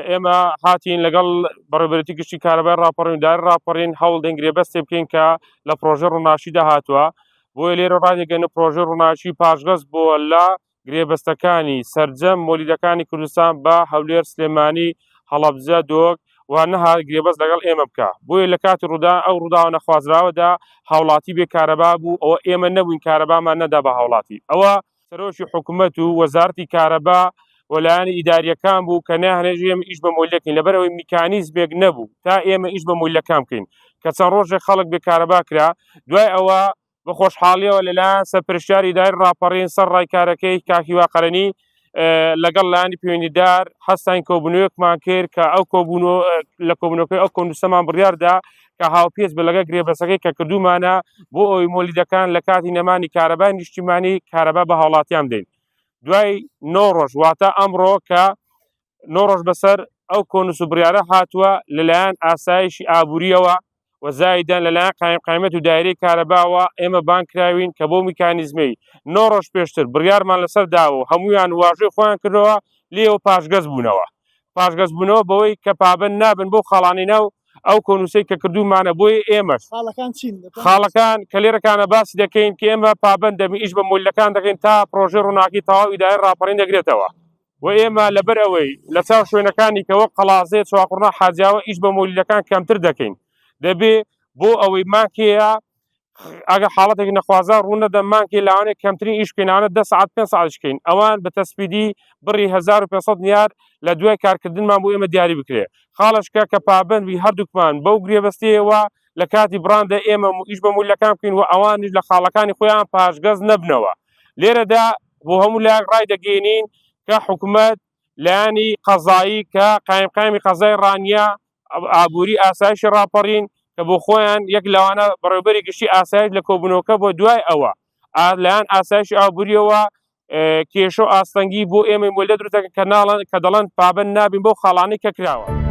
ئێمە هاتین لەگەڵ بەڕێوەبەرێتی گشتی کارەبای ڕاپەڕین و داری ڕاپەڕین هەوڵ دەین گرێبەستێ بکەین کە لە پرۆژە ڕووناکیدا هاتووە بۆیە لێرە ڕادەگەن پرۆژە ڕووناکی پاشگەز بووە لە گرێبەستەکانی سەرجەم مۆلیدەکانی کوردستان بە هەولێر سلێمانی هەڵەبجە دۆک و نەهات گرێبەست لەگەڵ ئێمە بکە بۆیە لە کاتی ڕوودا ئەو ڕووداوە نەخوازراوەدا هاوڵاتی بێ کارەبا بوو ئەوە ئێمە نەبووین کارەبامان نەدا بە هاوڵاتی ئەوە سەرۆکی حکومەت و وەزارەتی کارەبا و لایەنە ئیدارییەکان بوو کە نایانهێشت ئێمە ئیش بە مۆلیدە بکەین لەبەرئەوەی میکانیزمێک نەبوو تا ئێمە ئیش بە مۆلیدەکان بکەین کە چەند ڕۆژێک خەڵک بێ کارەبا کرا دوای ئەوە بە خۆشحاڵیەوە لەلایەن سەرپەرشتیاری ئیداری ڕاپەڕین سەر ڕای کارەکەی کاک هیوا قەرەنی لەگەڵ لایەنی پەیوەندیدار هەستاین کۆبوونەوەیەکمان کرد کە ئەو کۆبوونەوە لە کۆبوونەوەکەی ئەو کۆنووسەمان بڕیاردا کە هاوپێچ بە لەگەڵ گرێبەستەکەی کە کردوومانە بۆ ئەوەی مۆلیدەکان لە کاتی نەمانی کارەبای نیشتیمانی کارەبا بە هاوڵاتیان بدەین دوای نۆ ڕۆژ واتە ئەمڕۆ کە نۆ ڕۆژ بەسەر ئەو کۆنوس و بڕیارە هاتووە لەلایەن ئاسایشی ئابووریەوە و زایدەن لەلایەن قایم قایمەت و دایرەی کارەباوە ئێمە بانگ کراوین کە بۆ میکانیزمەی نۆ ڕۆژ پێشتر بڕیارمان لەسەر داوە و هەمویان واژۆی خۆیان کردەوە لێەوە پاشگەز بوونەوە پاشگەز بوونەوە بەوەی کە پابەند نابن بۆ خاڵانی ناو ئەو کۆنووسەی کە کردوومانە بۆیە ئێمەش خاڵەکان چین؟ خاڵەکان کە لێرەکانە باسی دەکەین کە ئێمە پابەند دەبین ئیش بە مۆلیدەکان دەکەین تا پرۆژەی ڕووناکی تەواو ئیدارەی ڕاپەڕین دەگرێتەوە و ئێمە لەبەر ئەوەی لە چاو شوێنەکانی کە وەک قەڵازێ چواقوڕنا حاجیاوە ئیش بە مۆلیدەکان کەمتر دەکەین دەبێ بۆ ئەوەی مانکەیە ئەگە حاڵەتێک نەخوازا ڕوو نەدەم مانکێ لاوانەیە کەمترین ئیش بکەین ئەوانە 10 ساعت 5 ساعت بکەین ئەوان بە تەسپیدی بڕی 1500 نیار لە دوای کارکردنمان بۆ ئێمە دیاری بکرێ خاڵشکە کە پابند بی هەردووکمان بەو گرێبەستەیەوە لە کاتی بڕاندا ئێمە ئیش بە مولەکان بکەین و ئەوانیش لە خاڵەکانی خۆیان پاشگەز نەبنەوە لێرەدا بۆ هەموو لایەک ڕایدەگەیەنین کە حکومەت لایەنی قەزایی کە قایمقامی قەزای ڕانیە ئابووری ئاسایشی ڕاپەڕین کە بۆ خۆیان یەک لەوانە بەڕێوبەری گشتی ئاسایش لە کۆبوونەوەکە بۆ دوای ئەوە لایەن ئاسایشی ئابووریەوە کێشە و ئاستەنگی بۆ ئێمەی مۆلە دروست دەکەن کە ناڵن کە دەڵێن پابەند نابین بۆ خاڵانەی کە کراوە.